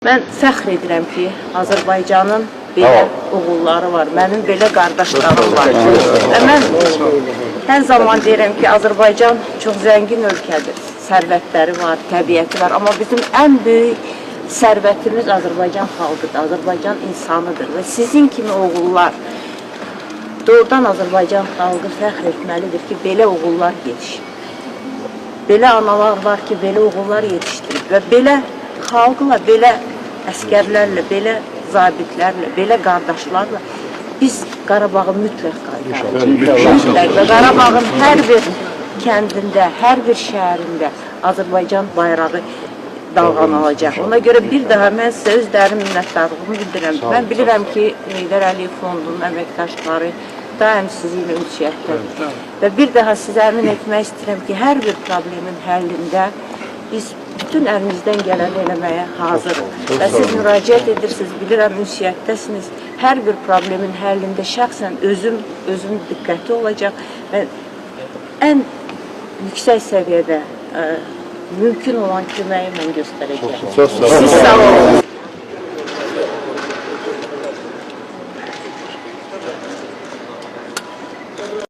Mən fəxr edirəm ki, Azərbaycanın belə oğulları var, mənim belə qardaşlarım var. Və mən hər zaman deyirəm ki, Azərbaycan çox zəngin ölkədir. Sərvətləri var, təbiəti var, amma bizim ən böyük sərvətimiz Azərbaycan xalqıdır, Azərbaycan insanıdır və sizin kimi oğullar, doğrudan Azərbaycan xalqı fəxr etməlidir ki, belə oğullar yetişib. Belə analar var ki, belə oğullar yetişdirib və belə xalqla, belə əskərlərlə, belə zabitlərlə, belə qardaşlarla biz Qarabağı mütləq qaytarırıq. Mütləq və Qarabağın hər bir kəndində, hər bir şəhərində Azərbaycan bayrağı dalğalanacaq. Ona görə bir daha mən sizə öz dərin minnətdarlığımı bildirirəm. Mən bilirəm ki, Heydər Əliyev Fondunun əməkdaşları daim sizinlə ünsiyyətdədir. Və bir daha sizə əmin etmək istəyirəm ki, hər bir problemin həllində biz bütün əlimizdən gələni eləməyə hazırıq. Və siz müraciət edirsiniz, bilirəm ünsiyyətdəsiniz. Hər bir problemin həllində şəxsən özüm diqqəti olacaq və ən yüksək səviyyədə mümkün olan köməyi mən göstərəcəyəm. Çox sağ olun. Siz sağ olun.